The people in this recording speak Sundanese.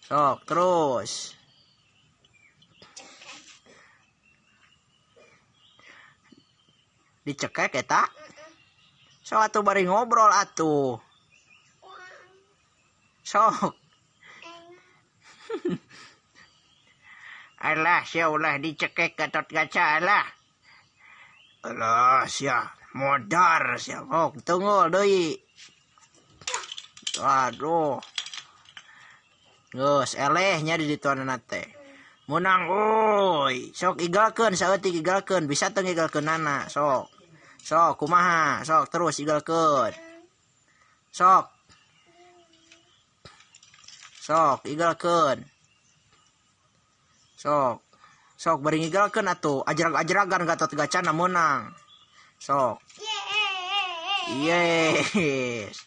Sok terus. Dicekek eta. Sok atuh bari ngobrol atuh. Sok. Alah sia ulah dicekek Gatot Kaca alah. Alah sia modar sia. Sok tunggul deui. Aduh. Geus eleh nya di dituanana teh. Menang euy. Sok igalkeun saeutik igalkeun bisa teu ngigalkeunana sok. Sok kumaha sok terus igalkeun. Sok. Sok igalkeun. Sok. Sok bari ngigalkeun atuh ajrag-ajragan Gatot Kacana meunang. Sok. Yes.